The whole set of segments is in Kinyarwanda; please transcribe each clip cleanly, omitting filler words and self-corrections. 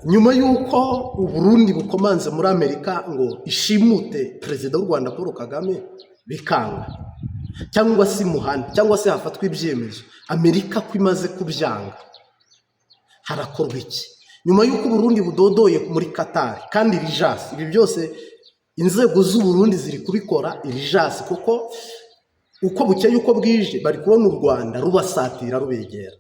Nyuma y'uko Uburundi bukomanze muri Amerika ngo ishimute perezida w'u Rwanda Paul Kagame bikanga, cyangwa se imuhane, cyangwa se hafatwa ibyemezo, Amerika ko imaze kubyanga, harakorwa iki? Nyuma y'uko Uburundi budodoye muri Katari kandi urgence, ibi byose inzego z'Uburundi ziri kubikora urgence, kuko uko bukeye uko bwije bari kubona u Rwanda rubasatira, rubegera.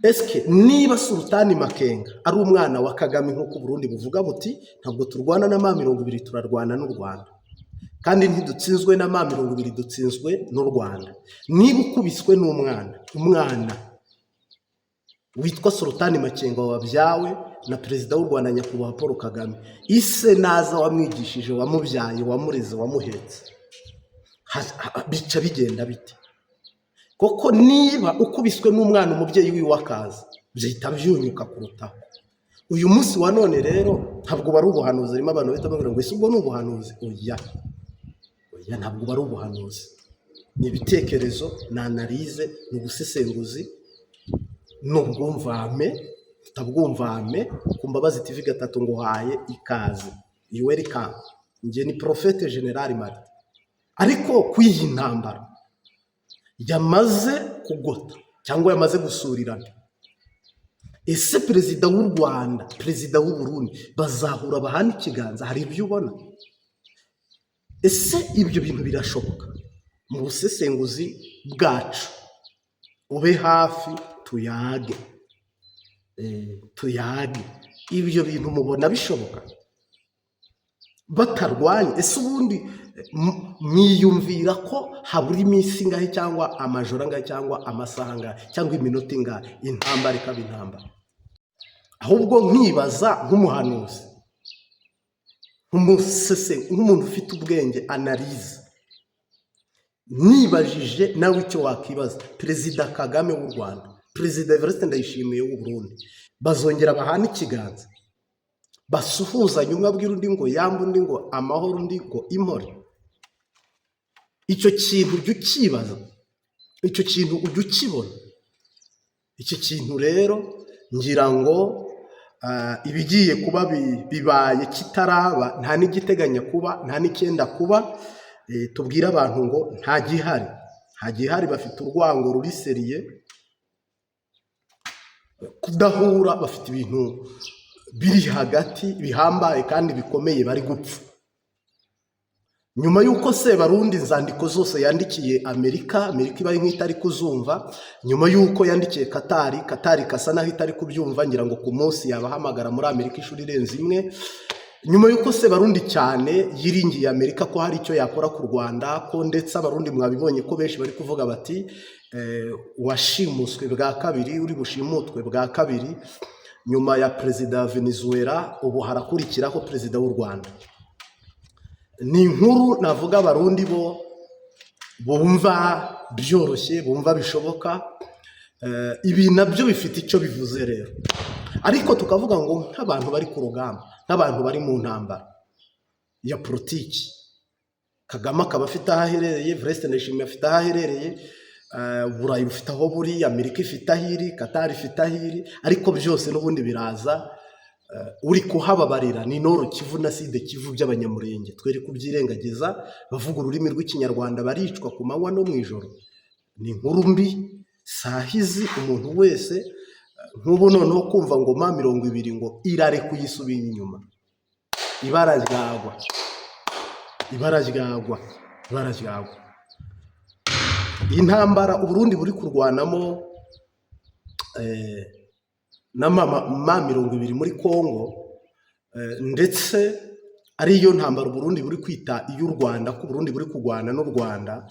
Esike niba Sultani Makenga ari umwana wa Kagame, nk'uko Uburundi buvuga buti: "Ntabwo turwana na M20, turarwana n'u Rwanda, kandi ntidutsinzwe na M20, dutsinzwe n'u Rwanda." Niba ukubiswe n'umwana, umwana witwa Sultani Makenga wabyawe na perezida w'u Rwanda nyakubahwa Paul Kagame, ise naza wamwigishije, wamubyaye, wamureze, wamuhetse, bica bigenda bite koko? Niba ukubiswe n'umwana, umubyeyi wiwe akaza, byahita byunyuka kurutaho. Uyu munsi wa none rero ntabwo bari ubuhanuzi. Harimo abantu bahita bavuga ngo: "Ese ubwo ni ubuhanuzi?" Oya, oya, ntabwo bari ubuhanuzi, ni ibitekerezo, ni analyse, ni ubusesenguzi, ni ubwumvame tutabwumvame. Ku Mbabazi TV gatatu nguhaye ikaze, you welcome. Njye ni Prophète Général Martin. Ariko ku iyi ntambara yamaze kugota cyangwa yamaze gusurirana, ese perezida w'u Rwanda, perezida w'u Burundi bazahura bahana ikiganza? Hari ibyo ubona? Ese ibyo bintu birashoboka mu busesenguzi bwacu? Ube hafi tuyage. Tuyage ibyo bintu mubona bishoboka batarwanye? Ese ubundi mwiyumvira ko habura iminsi ingahe, cyangwa amajoro angahe, cyangwa amasaha angahe, cyangwa iminota ingahe, intambara ikaba intambara? Ahubwo nkibaza nk'umuhanuzi, nk'umuntu ufite ubwenge, analyse, nibajije nawe icyo wakibaza: Perezida Kagame w'u Rwanda, Perezida Evariste Ndayishimiye w'u Burundi bazongera bahane ikiganza, basuhuzanye, umwe abwira undi ngo yambe, undi ngo amahoro, undi ngo impore? Icyo kintu ujya ukibaza? Icyo kintu ujya ukibona? Iki kintu rero ngira ngo ibigiye kuba bibaye kitaraba, nta n'igiteganya kuba, nta n'icyenda kuba. Tubwire abantu ngo nta gihari, nta gihari. Bafite urwango ruri sérieux, kudahura, bafite ibintu biri hagati bihambaye kandi bikomeye bari gupfa. Nyuma y'uko Sebarundi inzandiko zose yandikiye Amerika, Amerika iba ari nk'itari kuzumva, nyuma y'uko yandikiye Katari, Katari ikasa naho itari kubyumva, ngira ngo ku munsi yabahamagara muri Amerika inshuro irenze imwe, nyuma y'uko Sebarundi cyane yiringiye Amerika ko hari icyo yakora ku Rwanda, ko ndetse Abarundi mwabibonye ko benshi bari kuvuga bati: "Washimuswe bwa kabiri, uri bushimutwe bwa kabiri nyuma ya perezida wa Venezuela, ubu harakurikiraho perezida w'u Rwanda." Ni inkuru navuga Abarundi bo bumva byoroshye, bumva bishoboka. Ibi nabyo bifite icyo bivuze rero, ariko tukavuga ngo nk'abantu bari ku rugamba, nk'abantu bari mu ntambara ya politiki, Kagame akaba afite aho aherereye, Evariste Ndayishimiye afite aho aherereye, Uburayi bufite aho buri, Amerika ifite aho iri, Katari ifite aho iri, ariko byose n'ubundi biraza uri kuhababarira ni Nord Kivu na Sud Kivu by'Abanyamurenge. Twere kubyirengagiza, bavuga ururimi rw'Ikinyarwanda baricwa ku manywa no mu ijoro. Ni inkuru mbi sahizi umuntu wese nk'ubu noneho kumva ngo M20 ngo irarekuye, isubiye inyuma, ibara ryagwa, ibara ryagwa, ibara ryagwa. Iyi ntambara Uburundi buri kurwanamo na M20 muri Kongo, ndetse ariyo ntambara Uburundi buri kwita iy'u Rwanda, ko Uburundi buri kurwana n'u Rwanda,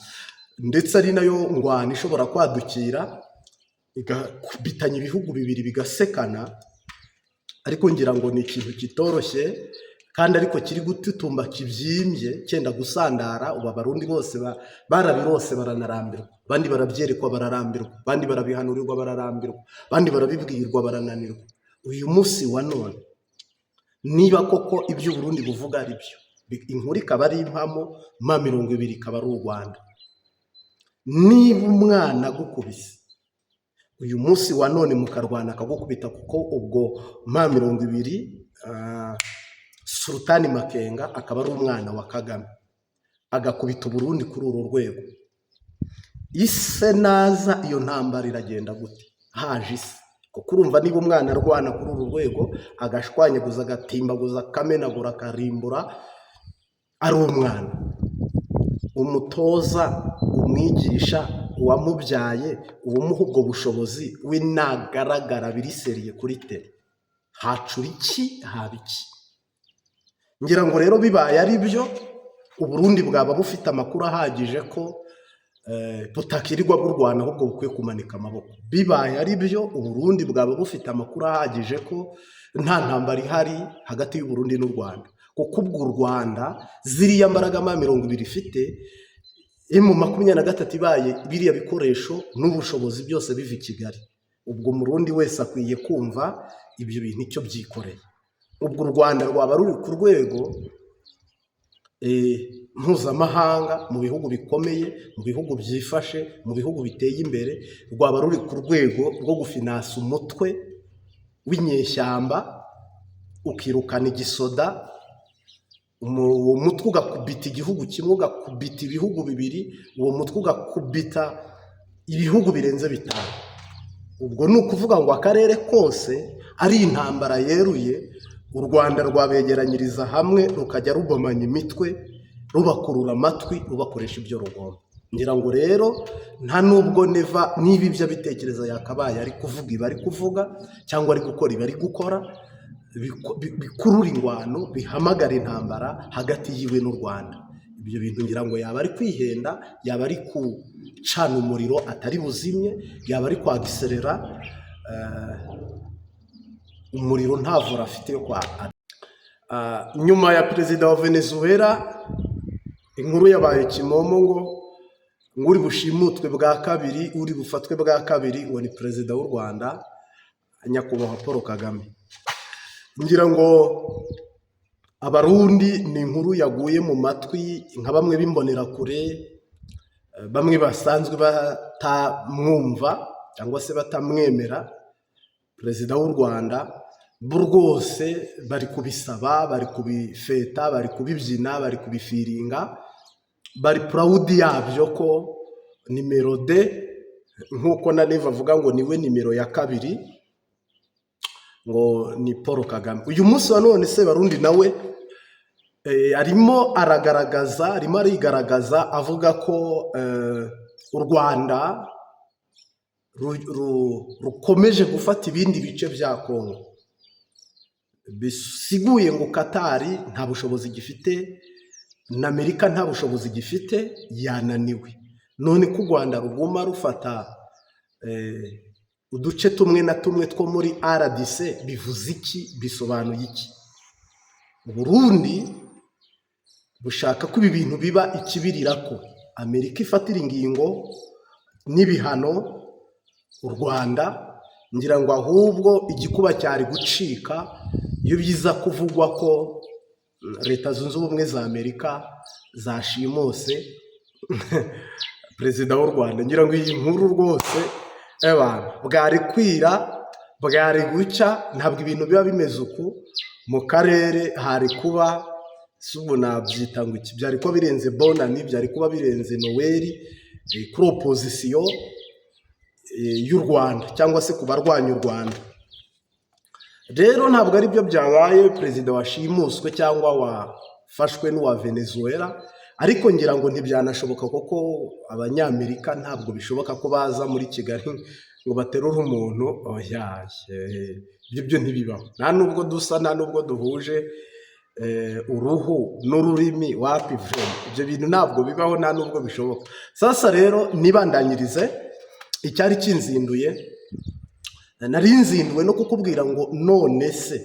ndetse ari nayo ngwano ishobora kwadukira igakubitanya ibihugu bibiri bigasekana. Ariko ngira ngo ni ikintu kitoroshye kandi ariko kiri gututumba, kibyimbye, cyenda gusandara. Ubu Abarundi bose barabirose baranarambirwa, abandi barabyerekwa bararambirwa, abandi barabihanurirwa bararambirwa, abandi barabibwirwa barananirwa. Uyu munsi wa none, niba koko ibyo Uburundi buvuga ari byo, inkuru ikaba ari impamo, M20 ikaba ari u Rwanda, niba umwana agukubise Uyu munsi wa none mukarwana akagukubita, kuko ubwo M20, Sultani Makenga akaba ari umwana wa Kagame, agakubita Uburundi kuri uru rwego. Ise naza, iyo ntambara iragenda gute haje ise? Kuko urumva, niba umwana arwana kuri uru rwego, agashwanyaguza, agatimbaguza, akamenagura, akarimbura, ari umwana, umutoza, umwigisha, uwamubyaye, uwumuha ubwo bushobozi, we nagaragara biri sérieux kuri terrain, hacura iki? Haba iki? Ngira ngo rero bibaye ari byo, Uburundi bwaba bufite amakuru ahagije ko butakirirwa burwana, ahubwo bukwiye kumanika amaboko. Bibaye ari byo, Uburundi bwaba bufite amakuru ahagije ko nta ntambara ihari hagati y'Uburundi n'u Rwanda, kuko ubwo u Rwanda ziriya mbaraga M20 ifite, M23 ibaye biriya bikoresho n'ubushobozi byose biva i Kigali, ubwo Umurundi wese akwiye kumva ibyo bintu icyo byikoreye. Ubwo u Rwanda rwaba ruri ku rwego mpuzamahanga, mu bihugu bikomeye, mu bihugu byifashe, mu bihugu biteye imbere, rwaba ruri ku rwego rwo gufinansa umutwe w'inyeshyamba ukirukana igisoda, uwo mutwe ugakubita igihugu kimwe, ugakubita ibihugu bibiri, uwo mutwe ugakubita ibihugu birenze bitanu? Ubwo ni ukuvuga ngo akarere kose ari intambara yeruye, u Rwanda rwabegeranyiriza hamwe, rukajya rubomanya imitwe, rubakurura amatwi, rubakoresha ibyo rugomba. Ngira ngo rero nta nubwo Neva, niba ibyo abitekereza, yakabaye ari kuvuga ibi ari kuvuga cyangwa ari gukora ibi ari gukora, bikurura ingwano, bihamagara intambara hagati yiwe n'u Rwanda. Ibyo bintu ngira ngo yaba ari kwihenda, yaba ari gucana umuriro atari buzimye, yaba ari kwagiserera umuriro nta vura afite yo kwa. Nyuma ya perezida wa Venezuela, inkuru yabaye kimomo ngo uri bushimutwe bwa kabiri, uri bufatwe bwa kabiri, ngo ni perezida w'u Rwanda, nyakubahwa Paul Kagame. Ngira ngo Abarundi ni inkuru yaguye mu matwi nka bamwe b'imbonerakure, bamwe basanzwe batamwumva cyangwa se batamwemera perezida w'u Rwanda, bo rwose bari kubisaba, bari kubifeta, bari kubibyina, bari kubifiringa, bari proud yabyo ko numéro deux, nk'uko na Neva avuga ngo niwe nimero ya kabiri, ngo ni Paul Kagame. Uyu munsi wa none se Barundi nawe arimo aragaragaza, arimo arigaragaza, avuga ko u Rwanda rukomeje gufata ibindi bice bya Kongo, bisiguye ngo Katari nta bushobozi gifite, na Amerika nta bushobozi gifite, yananiwe. None ko u Rwanda ruguma rufata uduce tumwe na tumwe two muri RDC, bivuze iki? Bisobanuye iki? Burundi bushaka ko ibi bintu biba ikibirira, ko Amerika ifatira ingingo n'ibihano u Rwanda. Ngira ngo ahubwo igikuba cyari gucika iyo biza kuvugwa ko Leta Zunze Ubumwe za Amerika zashimuse perezida w'u Rwanda. Ngira ngo iyi nkuru rwose bwari kwira, bwari gucya. Ntabwo ibintu biba bimeze uku mu karere. Hari kuba si ubu nabyita ngo iki, byari kuba birenze Bonani, byari kuba birenze Noweli kuri opozisiyo y'u Rwanda cyangwa se ku barwanya u Rwanda. Rero ntabwo ari byo byabaye, perezida washimuswe cyangwa wafashwe n'uwa Venezuela. Ariko ngira ngo ntibyanashoboka, kuko Abanyamerika ntabwo bishoboka ko baza muri Kigali ngo baterure umuntu. Oya, ibyo byo ntibibaho. Nta nubwo dusa, nta nubwo duhuje uruhu n'ururimi, wapi vraiment, ibyo bintu ntabwo bibaho, nta nubwo bishoboka. Sasa rero nibandanyirize icyari kinzinduye. Nari nzinduwe no kukubwira ngo none se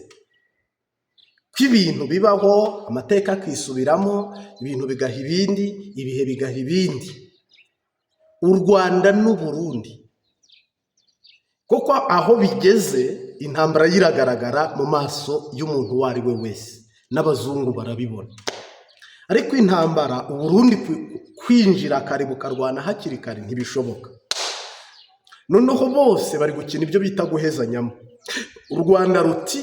ko ibintu bibaho, amateka akisubiramo, ibintu bigaha ibindi, ibihe bigaha ibindi, u Rwanda n'u Burundi, kuko aho bigeze intambara iragaragara mu maso y'umuntu uwo ari we wese, n'abazungu barabibona. Ariko intambara Uburundi kwinjira kare bukarwana hakiri kare ntibishoboka. Noneho bose bari gukina ibyo bita guhezanyamo. U Rwanda ruti: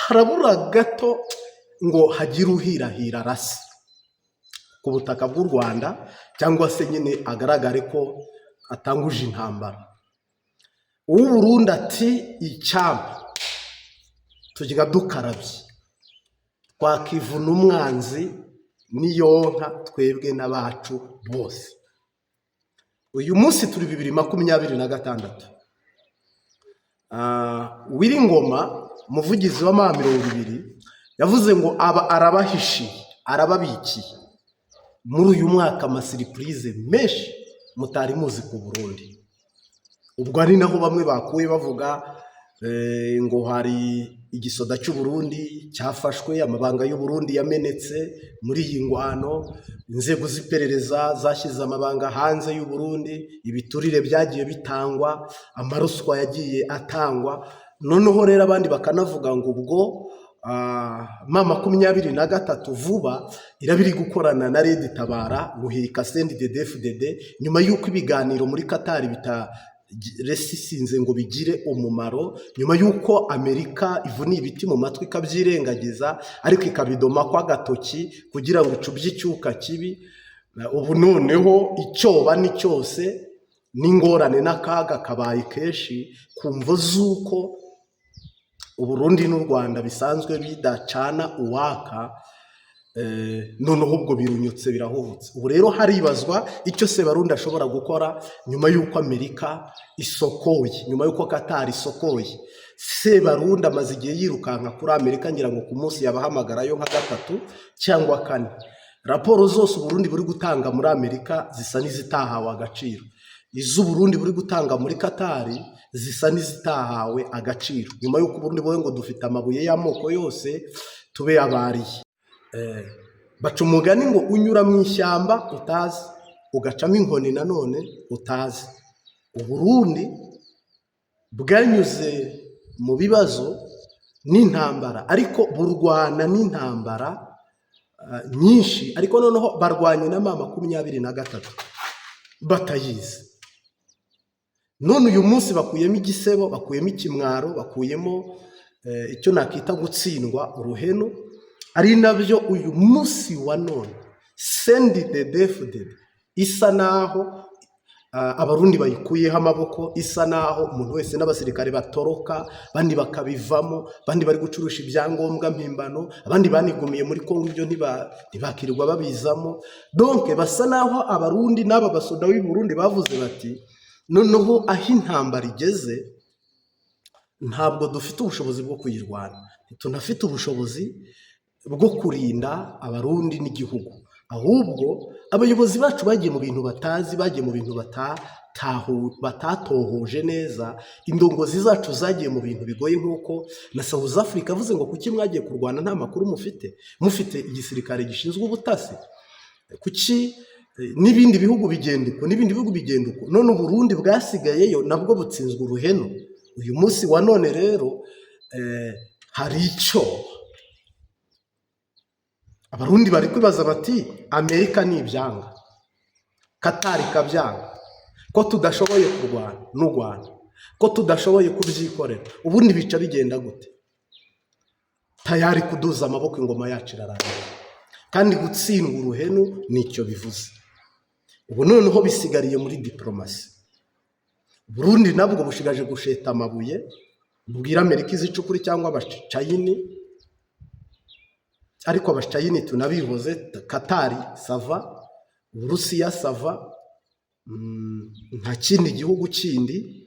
"Harabura gato ngo hagire uhirahira arase ku butaka bw'u Rwanda, cyangwa se nyine agaragare ko atanguje intambara." Uw'Uburundi ati: "Icyampa tujya dukarabye, twakivuna umwanzi n'iyonka, twebwe n'abacu bose." Uyu munsi turi 2026. Willy Ngoma, umuvugizi wa M20, yavuze ngo aba arabahishiye, arababikiye muri uyu mwaka ama surprise menshi mutari muzi ku Burundi. Ubwo ari naho bamwe bakuye bavuga ngo hari igisoda cy'u Burundi cyafashwe, amabanga y'u Burundi yamenetse muri iyi ngwano, inzego z'iperereza zashyize amabanga hanze y'u Burundi, ibiturire byagiye bitangwa, amaruswa yagiye atangwa. Noneho rero abandi bakanavuga ngo ubwo M23 vuba iraba iri gukorana na RED Tabara guhirika CNDD-FDD, nyuma y'uko ibiganiro muri Katari bitaresisinze ngo bigire umumaro, nyuma y'uko Amerika ivuniye ibiti mu matwi ikabyirengagiza, ariko ikabidoma kw'agatoki kugira ngo icubye icyuka kibi. Ubu noneho icyoba ni cyose, n'ingorane n'akaga kabaye kenshi ku mvo z'uko Uburundi n'u Rwanda bisanzwe bidacana uwaka. Noneho ubwo birunyutse, birahuhutse. Ubu rero haribazwa icyo Sebarundi ashobora gukora nyuma y'uko Amerika isokoye, nyuma y'uko Katari isokoye. Sebarundi amaze igihe yirukanka kuri Amerika, ngira ngo ku munsi yabahamagarayo nka gatatu cyangwa kane. Raporo zose Uburundi buri gutanga muri Amerika zisa n'izitahawe agaciro, iz'Uburundi buri gutanga muri Katari zisa n'izitahawe agaciro, nyuma y'uko Uburundi buvuga ngo dufite amabuye y'amoko yose, tube abariye. Baca umugani ngo unyura mu ishyamba utazi, ugacamo inkoni nanone utazi. Uburundi bwanyuze mu bibazo n'intambara, ariko burwana n'intambara nyinshi, ariko noneho barwanye na M23 batayizi. None uyu munsi bakuyemo igisebo, bakuyemo ikimwaro, bakuyemo icyo nakita gutsindwa uruhenu, ari nabyo uyu munsi wa none CNDD-FDD isa naho Abarundi bayikuyeho amaboko, isa naho umuntu wese n'abasirikare batoroka, abandi bakabivamo, abandi bari gucuruza ibyangombwa mpimbano, abandi banigumiye muri Kongo, ibyo ntibakirirwa babizamo. Donc basa naho Abarundi n'aba basoda b'i Burundi bavuze bati: "Noneho aho intambara igeze, ntabwo dufite ubushobozi bwo kuyirwana, ntitunafite ubushobozi bwo kurinda Abarundi n'igihugu. Ahubwo abayobozi bacu bagiye mu bintu batazi, bagiye mu bintu batatohoje neza. Indongozi zacu zagiye mu bintu bigoye," nk'uko na South Africa avuze ngo: "Kuki mwagiye kurwana nta makuru mufite, mufite igisirikare gishinzwe ubutasi? Kuki n'ibindi bihugu bigenda uko, n'ibindi bihugu bigenda uko?" None Uburundi bwasigayeyo nabwo butsinzwe uruhenu. Uyu munsi wa none rero hari icyo Abarundi bari kwibaza bati: "Amerika ni ibyanga, Katari ikabyanga, ko tudashoboye kurwana n'u Rwanda, ko tudashoboye kubyikorera, ubundi bica bigenda gute?" Tayari kuduza amaboko, ingoma yacu irarangira. Kandi gutsindwa uruhenu nicyo bivuze. Ubu noneho bisigariye muri diporomasi. Burundi nabwo bushigaje gusheta amabuye, bubwira Amerika izicukuri cyangwa Abacayini. Ariko Abacayini tunabivuze, Katari ça va, Uburusiya ça va, nta kindi gihugu kindi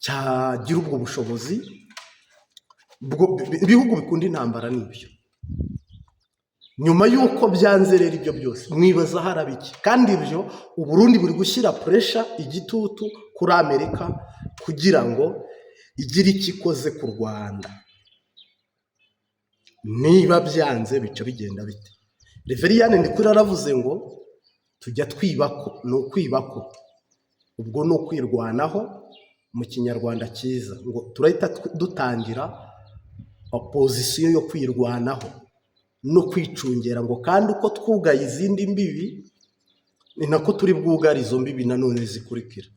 cyagira ubwo bushobozi. Ibihugu bikunda intambara nibyo. Nyuma y'uko byanze rero ibyo byose, mwibaza haraba iki? Kandi ibyo Uburundi buri gushyira pressure, igitutu kuri Amerika kugira ngo igire icyo ikoze ku Rwanda. Niba byanze, bica bigenda bite? Reveriyani Ndikuri yaravuze ngo tujya twibako, ni ukwibako, ubwo ni ukwirwanaho mu Kinyarwanda cyiza, ngo turahita dutangira opposition yo kwirwanaho no kwicungera, ngo kandi uko twugaye izindi mbibi ni nako turi bwugare izo mbibi nanone zikurikira.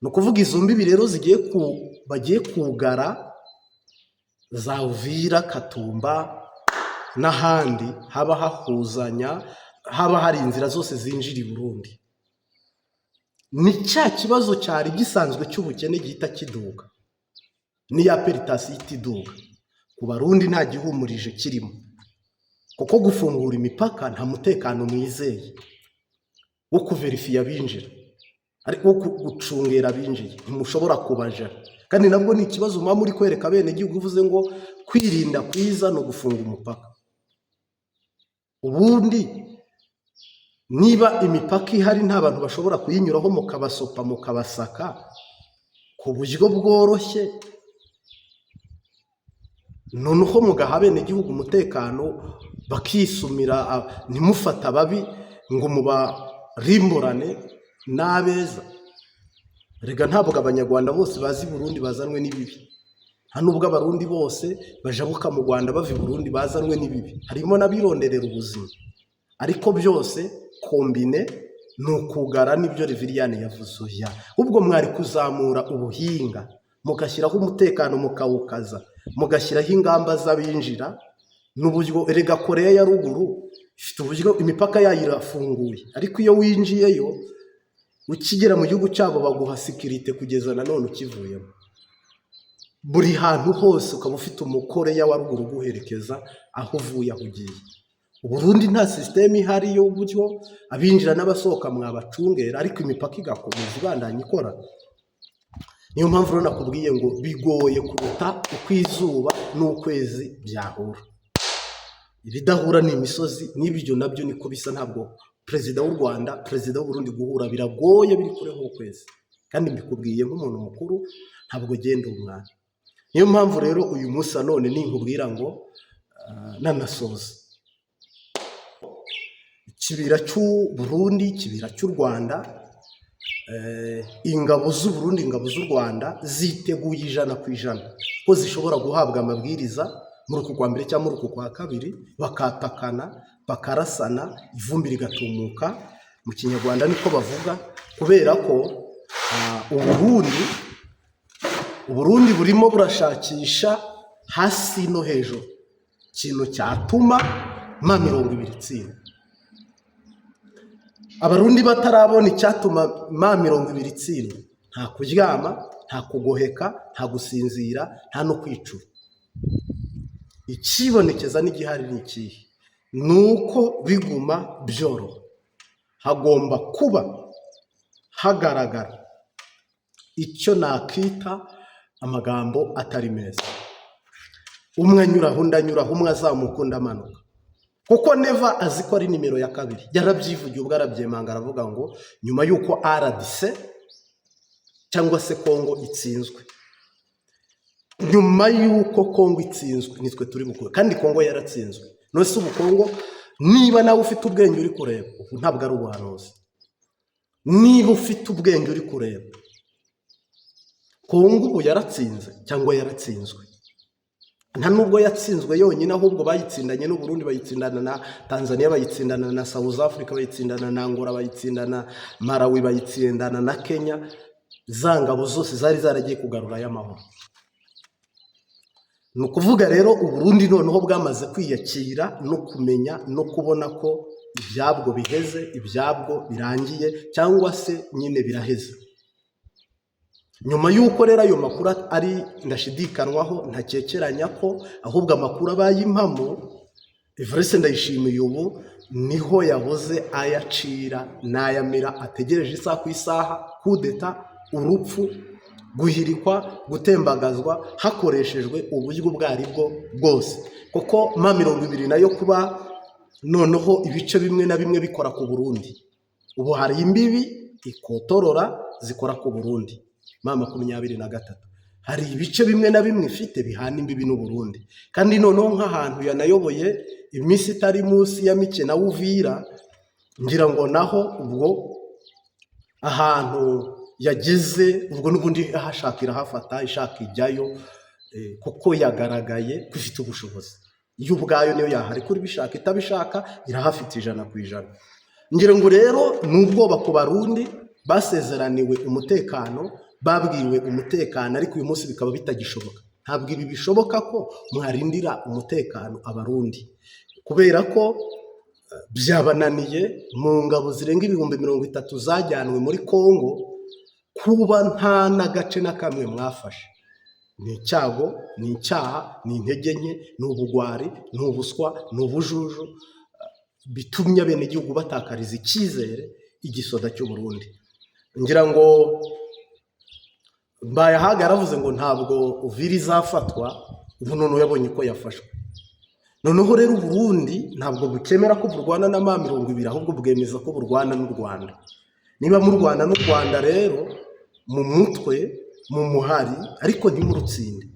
Ni ukuvuga izo mbibi rero zigiye ku bagiye kugara za Uvira, Katumba n'ahandi haba hahuzanya, haba hari inzira zose zinjira i Burundi. Ni cya kibazo cyari gisanzwe cy'ubukene gihita kiduga, n'iya peritasiyo ihita iduga. Ku Barundi nta gihumurije kirimo, kuko gufungura imipaka nta mutekano mwizeye wo kuverifiya abinjira, ariko wo gucungera abinjiye ntimushobora kubajara. Kandi nabwo ni ikibazo muba muri kwereka abenegihugu, uvuze ngo kwirinda kwiza ni ugufunga umupaka. Ubundi niba imipaka ihari nta bantu bashobora kuyinyuraho, mukabasopa, mukabasaka ku buryo bworoshye, noneho mugaha abenegihugu umutekano bakisumira, ntimufate ababi ngo mubarimburane n'abeza. Rega ntabwo Abanyarwanda bose bazi i Burundi bazanwe n'ibibi, nta nubwo Abarundi bose bajabuka mu Rwanda bava i Burundi bazanwe n'ibibi, harimo n'abironderera ubuzima. Ariko byose combine ni ukugara, n'ibyo Reveriyani yavuze. Oya, ahubwo mwari kuzamura ubuhinga, mugashyiraho umutekano, mukawukaza, mugashyiraho ingamba z'abinjira n'uburyo. Erega Koreya ya Ruguru ifite uburyo imipaka yayo irafunguye, ariko iyo winjiyeyo ukigera mu gihugu cyabo baguha sécurité kugeza nanone ukivuyemo. Buri hantu hose ukaba ufite Umukoreya wa Ruguru uguherekeza aho uvuye, aho ugiye. Uburundi nta système ihari y'uburyo abinjira n'abasohoka mwabacungera, ariko imipaka igakomeza ibandanya ikora. Niyo mpamvu rero nakubwiye ngo bigoye kuruta uko izuba n'ukwezi byahura. Ibidahura ni imisozi, n'ibyo nabyo niko bisa. Ntabwo perezida w'u Rwanda, perezida w'u Burundi guhura biragoye, biri kure nk'ukwezi. Kandi mbikubwiye nk'umuntu mukuru, ntabwo genda umwana. Niyo mpamvu rero uyu munsi none ninkubwira ngo nanasoza, ikibira cy'u Burundi, ikibira cy'u Rwanda, ingabo z'u Burundi, ingabo z'u Rwanda ziteguye 100% ko zishobora guhabwa amabwiriza muri uku kwa mbere cyangwa muri uku kwa kabiri, bakatakana, bakarasana, ivumbi rigatumuka, mu Kinyarwanda niko bavuga. Kubera ko Uburundi burimo burashakisha hasi no hejuru ikintu cyatuma M20 itsinda. Abarundi batarabona icyatuma M20 itsinda, nta kuryama, nta kugoheka, nta gusinzira, nta no kwicura. Ikibonekeza n'igihari ni ikihe? Ni uko biguma byoroha, hagomba kuba hagaragara icyo nakita amagambo atari meza, umwe anyuraho undi anyuraho, umwe azamuka undi amanuka. Kuko Neva azi ko ari nimero ya kabiri, yarabyivugiye ubwo, arabyemanga, aravuga ngo nyuma y'uko RDC cyangwa se Kongo itsinzwe, nyuma y'uko Kongo itsinzwe nitwe turi bukure. Kandi Kongo yaratsinzwe. None se ubu Kongo, niba nawe ufite ubwenge uri kureba, ubu ntabwo ari ubuhanuzi, niba ufite ubwenge uri kureba, Kongo ubu yaratsinze cyangwa yaratsinzwe? Nta nubwo yatsinzwe yonyine, ahubwo bayitsindanye n'u Burundi, bayitsindana na Tanzania, bayitsindana na South Africa, bayitsindana na Angola, bayitsindana Malawi, bayitsindana na Kenya, za ngabo zose zari zaragiye kugarura amahoro. Ni ukuvuga rero Uburundi noneho bwamaze kwiyakira no kumenya no kubona ko ibyabwo biheze, ibyabwo birangiye, cyangwa se nyine biraheze. Nyuma y'uko rero ayo makuru ari ndashidikanwaho, ntakekeranya ko ahubwo amakuru abaye impamo, Evariste Ndayishimiye ubu niho yabuze ayacira n'ayamira, ategereje isaha ku isaha kudeta, urupfu, guhirikwa, gutembagazwa hakoreshejwe uburyo ubwo ari bwo bwose. Kuko M20 nayo kuba noneho ibice bimwe na bimwe bikora ku Burundi, ubu hari imbibi ikotorora zikora ku Burundi. M23 hari ibice bimwe na bimwe ifite bihana imbibi n'u Burundi. Kandi noneho nk'ahantu yanayoboye iminsi itari munsi ya mike na Uvira, ngira ngo naho ubwo ahantu yageze ubwo n'ubundi ahashaka irahafata, ishaka ijyayo, kuko yagaragaye ko ifite ubushobozi. Yo ubwayo niyo yahari kuri ibishaka itabishaka irahafite 100%. Ngira ngo rero ni ubwoba ku Barundi basezeraniwe umutekano. Babwiwe umutekano, ariko uyu munsi bikaba bitagishoboka. Ntabwo ibi bishoboka ko mwarindira umutekano Abarundi, kubera ko byabananiye mu ngabo zirenga 30,000 zajyanwe muri Kongo, kuba nta n'agace na kamwe mwafashe. Ni icyago, ni icyaha, ni intege nke, ni ubugwari, ni ubuswa, ni ubujuju, bitumye abenegihugu batakariza icyizere igisoda cy'u Burundi. Ngira ngo Mbayahaga yaravuze ngo ntabwo Uvira izafatwa, ubu noneho yabonye ko yafashwe. Noneho rero Uburundi ntabwo bukemera ko burwana na M20, ahubwo bwemeza ko burwana n'u Rwanda. Niba murwana n'u Rwanda rero, mu mutwe, mu muhari, ariko ntimurutsinde.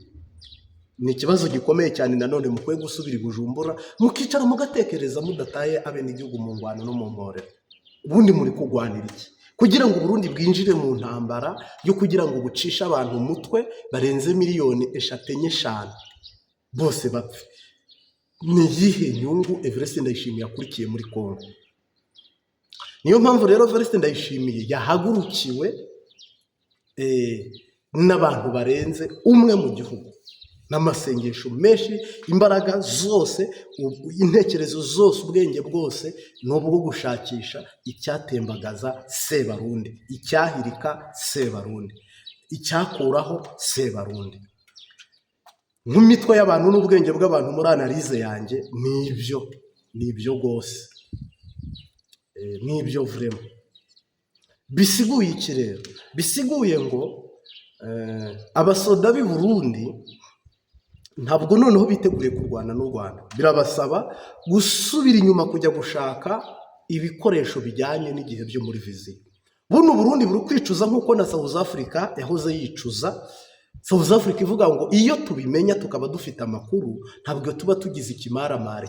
Ni ikibazo gikomeye cyane. Nanone mukwiye gusubira i Bujumbura, mukicara, mugatekereza, mudataye abenegihugu mu ngwano no mu mporero. Ubundi muri kurwanira iki? Kugira ngo Uburundi bwinjire mu ntambara yo kugira ngo bucishe abantu umutwe barenze miliyoni 3, 4, 5, bose bapfe, ni iyihe nyungu Evariste Ndayishimiye akurikiye muri Congo? Niyo mpamvu rero Evariste Ndayishimiye yahagurukiwe n'abantu barenze umwe mu gihugu, n'amasengesho menshi, imbaraga zose, intekerezo zose, ubwenge bwose ni ubwo gushakisha icyatembagaza Sebarundi, icyahirika Sebarundi, icyakuraho Sebarundi. Nk'imitwe y'abantu n'ubwenge bw'abantu, muri analyse yanjye, ni ibyo, ni ibyo rwose. Ni ibyo vraiment. Bisiguye iki rero? Bisiguye ngo abasoda b'i Burundi ntabwo noneho biteguye kurwana n'u Rwanda. Birabasaba gusubira inyuma kujya gushaka ibikoresho bijyanye n'igihe byo muri viziyo. Buno Burundi buri kwicuza nk'uko na South Africa yahoze yicuza. South Africa ivuga ngo iyo tubimenya, tukaba dufite amakuru, ntabwo tuba tugize ikimaramare.